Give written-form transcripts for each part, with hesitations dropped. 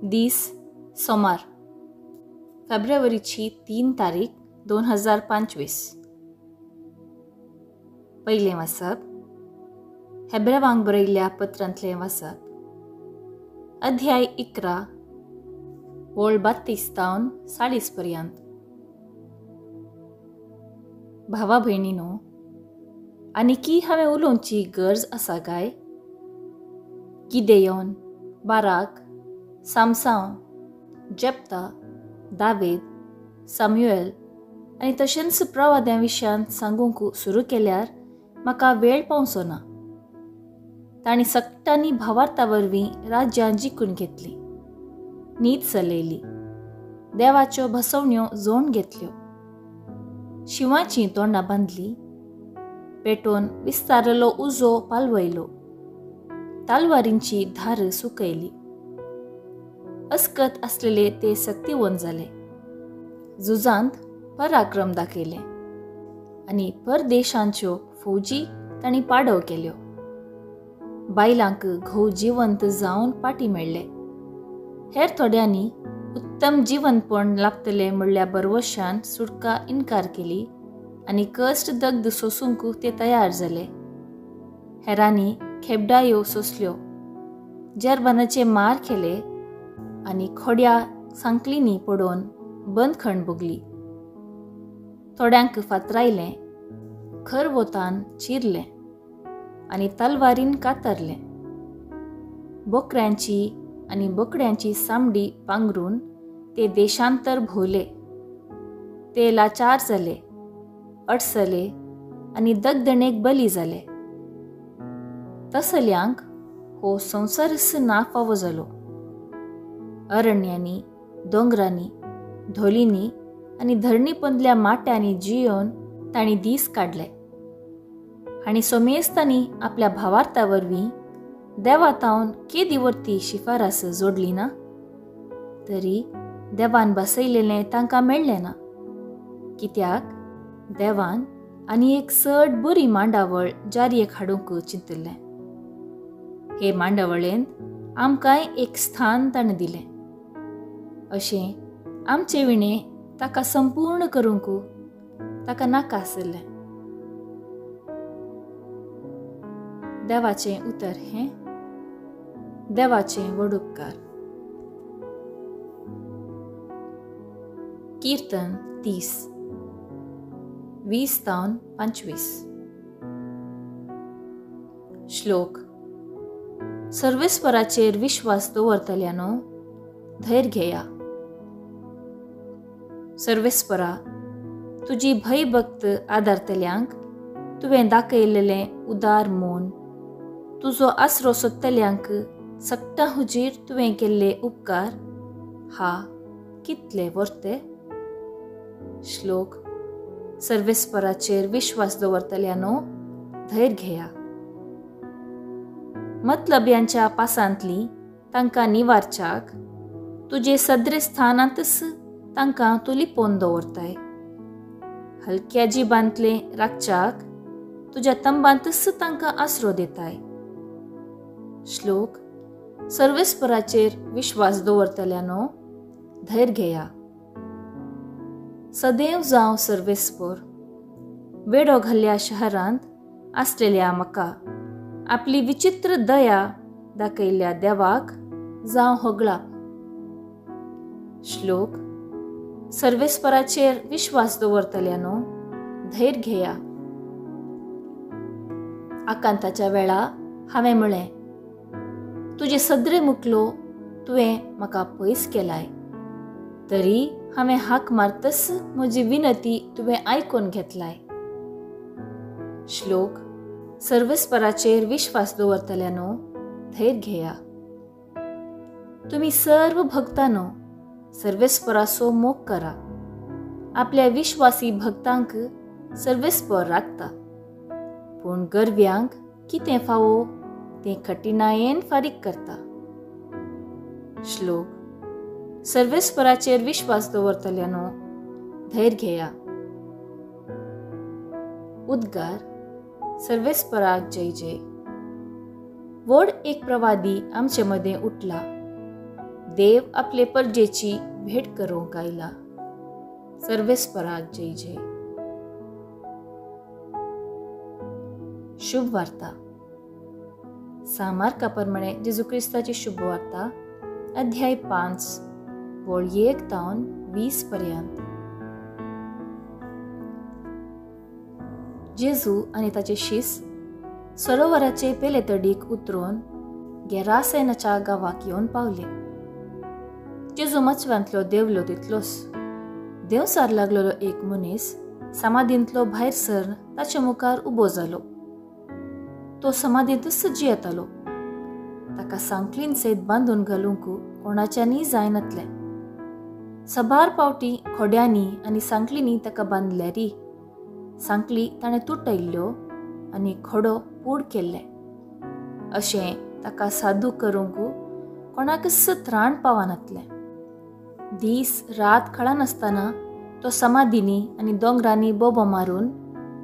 दीस सोमार, फेब्रुवारीची 3 तारीख 2025. पयलें वाचप हेब्रेवांक बरयल्ल्या पत्रांतलें वाचप, अध्याय 11 वळ 32 तावन 40 पर्यंत. भावा भयणीनो, आनी हांवें उलोवची गरज आसा काय? गिदेयोन, बाराक, सामसांव, जेप्ता, दावेद, साम्युएल आनी तशेंच प्रवाद्यां विशयान सांगूंक सुरू केल्यार म्हाका वेळ पावचो ना. तांणी सगटांनी भावार्था वरवीं राज्यां जिखून घेतलीं, नीत चलयली, देवाच्यो भसवण्यो जोड घेतल्यो, शिंवाचीं तोंडां बांदलीं, पेटोवन विस्तारलो उजो पालवयलो, तालवारींची धार सुकयली. अस्कत आसलेले ते सक्तिवन जाले, झुजांत पराक्रम दाखयले आनी परदेशांच्यो फौजी तांणी पाडव केल्यो. बायलांक घोव जिवंत जावन पाटी मेळ्ळे. हेर थोड्यांनी उत्तम जिवनपण लाभतले म्हणल्या बरवशान सुटका इनकार केली आनी कश्ट दग्ध सोसूंक ते तयार जाले. हेरांनी खेबडायो सोंसल्यो, जेरबानाचे मार केले आनी खोड्या सांकलींनी पडोवन बंदखण भोगली. थोड्यांक फातरायलें, खर वोतान चिरलें आनी तलवारीन कातरलें. बोकऱ्यांची आनी बोकड्यांची सामडी पांगरून ते देशांतर भोवले. ते लाचार जाले, अडसले आनी दगदणेक बली जाले. तसल्यांक हो संवसारच ना फावो जालो. अरण्यांनी, दोंगरांनी, धोलींनी आनी धरणी पंदल्या माट्यांनी जियोवन तांणी दीस काडले. आनी सोमेस्तांनी आपल्या भावार्था वरवीं देवा तावन केदी वर्ती शिफारस जोडली ना, तरी देवान बसयलेलें तांकां मेळ्ळें ना. कित्याक देवान आनी एक चड बरी मांडावळ जारयेक हाडूंक चिंतिल्लें. हे मांडावळेंत आमकांय एक स्थान ताणें दिलें. अशें आमचे विणें ताका संपूर्ण करूंक ताका नाका आशिल्लें. देवाचें उतर हें देवाचें व्हड उपकार. कीर्तन 30 20 तावन 25. श्लोक. सर्वेस्पराचेर विश्वास दवरतल्यानो धैर्य घेया. सर्वेस्परा, तुजी भयभक्त आदारतल्यांक तुवें दाखयलेलें उदार मोन, तुजो आसरो सोदतल्यांक सगटां हुजीर तुवें केल्ले उपकार हा कितले वर्ते. श्लोक. सर्वेस्पराचेर विश्वास दवरतल्यानो धैर्य घेया. मतलब्यांच्या पासांतली तांकां निवारच्याक तुजे सदरे स्थानांतच तांकां तूं लिपोवन दवरताय. हलक्या जिबांतले राखच्याक तुज्या तंबांतच तांकां आसरो दिताय. श्लोक. सर्वेस्पराचेर विश्वास दवरतल्यानो धैर्य घेया. सदैव जावं सर्वेस्पर, वेडो घाल्ल्या शहरांत आसलेल्या म्हाका आपली विचित्र दया दाखयल्ल्या देवाक जावं होगळाप. श्लोक. सर्वेस्पराचेर विश्वास दवरतल्यानो धैर्य घेया. आकांताच्या वेळा हांवें म्हळें, तुजे सदरे मुकलो तुवें म्हाका पयस केलाय, तरी हांवें हाक मारतच म्हजी विनती तुवें आयकून घेतलाय. श्लोक. सर्वेस्पराचेर विश्वास दवरतल्यानो धैर्य घेया. तुमी सर्व भक्तांनो सर्वेस्पराचो मोग करा. आपल्या विश्वासी भक्तांक सर्वेस्पर राखता, पूण गर्व्यांक कितें फावो तें कठिणायेन फारीक करता. श्लोक. सर्वेस्पराचेर विश्वास दवरतल्यानो धैर्य घेया. उद्गार. सर्वेस्पराक जय जय. व्हड एक प्रवादी आमचे मदें उठला, देव आपले परजेची भेट करूंक आयला. सर्वेस्पराक जय जय. शुभ वार्ता. सामार्का प्रमाणे जेजू क्रिस्ताची शुभ वार्ता, अध्याय 5 वळ 1 तावन 20 पर्यंत. जेजू आनी ताचे शिस सरोवराचे पेले तडीक उतरून गेरासेनाच्या गांवाक येवन पावले. जेजू मचव्यांतलो देवलो तितलोच देवसार लागलेलो एक मनीस समाधींतलो भायर सर ताचे मुखार उबो जालो. तो समाधींतच जियेतालो. ताका सांकलीन सयत बांदून घालूंक कोणाच्यानी जायनातलें. सबार पावटी खोड्यांनी आनी सांकलींनी ताका बांदल्यारी सांकली ताणें तुटयल्ल्यो आनी खोडो पूड केल्ले. अशें ताका साधू करूंक कोणाकच त्राण पावनातलें. दीस रात कळनासतना तो समाधींनी आनी दोंगरांनी बोबो मारून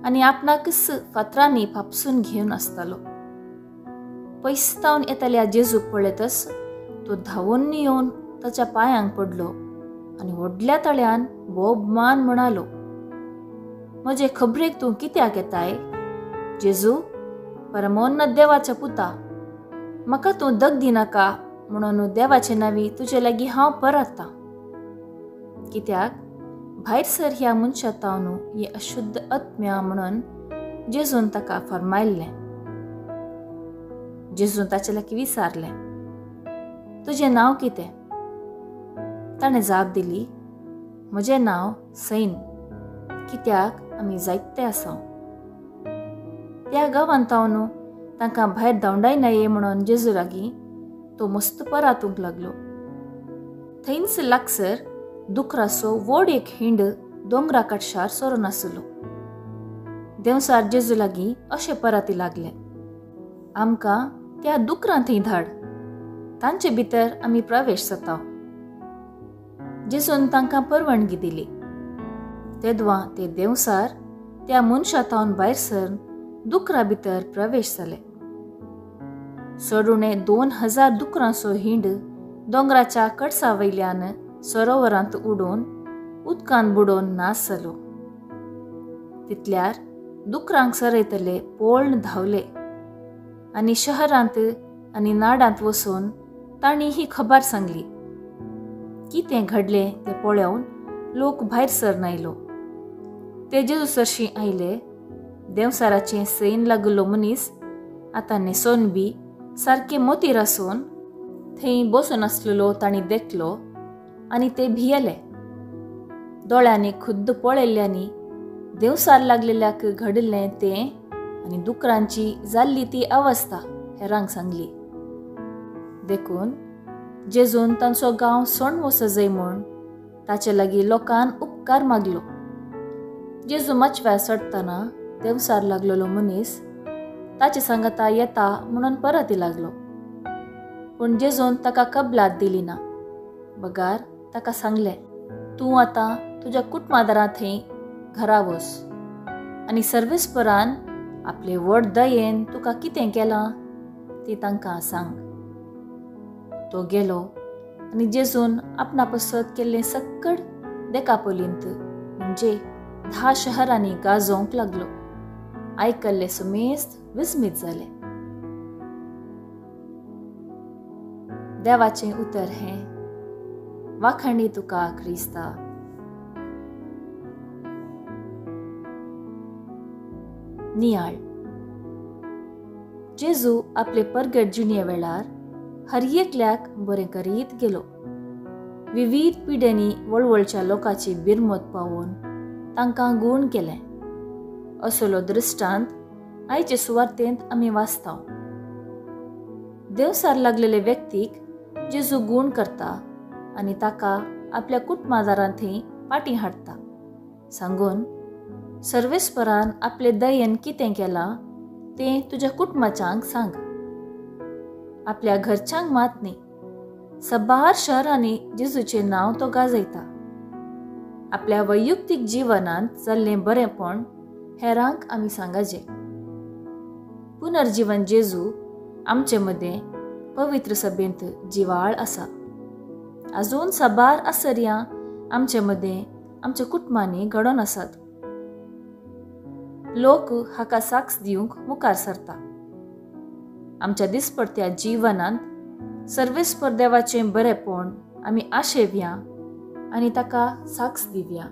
आनी आपणाकच फातरांनी फापसून घेवन आसतालो. पयस तावन येतल्या जेजूक पळयतच तो धांवून येवन ताच्या पांयांक पडलो आनी व्हडल्या तळ्यान बोब मान म्हणालो, म्हजे खबरेक तूं कित्याक येताय जेजू, परमोन्नत देवाच्या पुता? म्हाका तूं दग दिनाका म्हणून देवाचे नांवी तुजे लागीं हांव परततां. कित्याक भायर सर ह्या मनशा तावन ही अशुद्ध आत्म्या म्हणून जेजून ताका फरमायल्लें. जेजून ताचे लागीं विचारलें, तुजें नांव कितें? ताणें जाप दिली, म्हजें नांव सैन, कित्याक आमी जायते आसा. त्या गांवांत तावन तांकां भायर धांवडायनाये म्हणून जेजू लागीं तो मस्त परातूंक लागलो. थंयच लागसर दुकराचो व्हड एक हिंड दोंगरा काटशार सरून आसलो. देंवसार जेजू लागीं अशें पराती लागले, आमकां त्या दुकरां थंय धाड, तांचे भितर आमी प्रवेश जाता. जेजून तांकां परवानगी दिली. तेदवां ते देंवसार त्या मनशा तावन भायर सरून दुकरा भितर प्रवेश जाले. चडुणे 2000 दुकरांचो हिंड दोंगराच्या कडसा वयल्यान सरोवरांत उडोवन उदकान बुडोवन नास जालो. तितल्यार दुकरांक सरयतले पोळण धांवले आनी शहरांत आनी नाडांत वचून तांणी ही खबर सांगली. कितें घडलें तें पळोवन लोक भायर सरन आयलो. ते जेजू सरशीं आयले. देंवसाराचें सैन लागलो मनीस आतां न्हेसोन बी सारके मोतीर आसून थंय बसून आसलेलो तांणी देखलो आनी ते भियेले. दोळ्यांनी खुद्द पळयल्ल्यांनी देंवसार लागलेल्याक घडिल्लें तें आनी दुकरांची जाल्ली ती अवस्था हेरांक सांगली. देखून जेजून तांचो गांव सोण वचजय म्हूण ताचे लागीं लोकान उपकार मागलो. जेजू माचव्यार चडटना देंवसार लागलेलो मनीस ताचे सांगाता येता म्हणून परती लागलो. पूण जेजून ताका कबलात दिली ना, बगार ताका सांगलें, तूं आतां तुज्या कुटुंबादारां थंय घरा वच आनी सर्वेस्परान आपले व्हड दयेन तुका कितें केलां ती तांकां सांग. तो गेलो आनी जेजून आपणा पसत केल्लें सक्कड देकापोलींत म्हणजे 10 शहरांनी गाजोवंक लागलो. आयकल्ले सुमेस्त विस्मीत जाले. देवाचें उतर हें. वाखाणी तुका क्रिस्ता. नियाळ. जेजू आपले परगट जिणे वेळार हर एकल्याक बरें करीत गेलो. विविध पिड्यांनी वळवळच्या लोकांची बिरमत पावोवन तांकां गूण केलें. असलो दृश्टांत आयचे सुवार्तेंत आमी वाचता. देवसार लागलेले व्यक्तीक जेजू गूण करता आनी ताका आपल्या कुटुंबादारां थंय पाटी हाडटा सांगून, सर्वेस्परान आपले दयेन कितें केलां तें तुज्या कुटुंबाच्यांक सांग. आपल्या घरच्यांक मात न्ही, सबार शहरांनी जेजूचें नांव तो गाजयता. आपल्या वैयक्तीक जिवनांत जाल्लें बरेंपण हेरांक आमी सांगाजे. पुनर्जीवन जेजू आमचे मदें पवित्र सभेंत जिवाळ आसा. अजून साबार आसर्यां आमचे मदें आमच्या कुटुंबांनी घडोवन आसात. लोक हाका साक्ष दिवंक मुखार सरता. आमच्या दिसपडत्या जिवनांत सर्वेस्पर देवाचें बरेंपण आमी आशेवया आनी ताका साक्ष दिवया.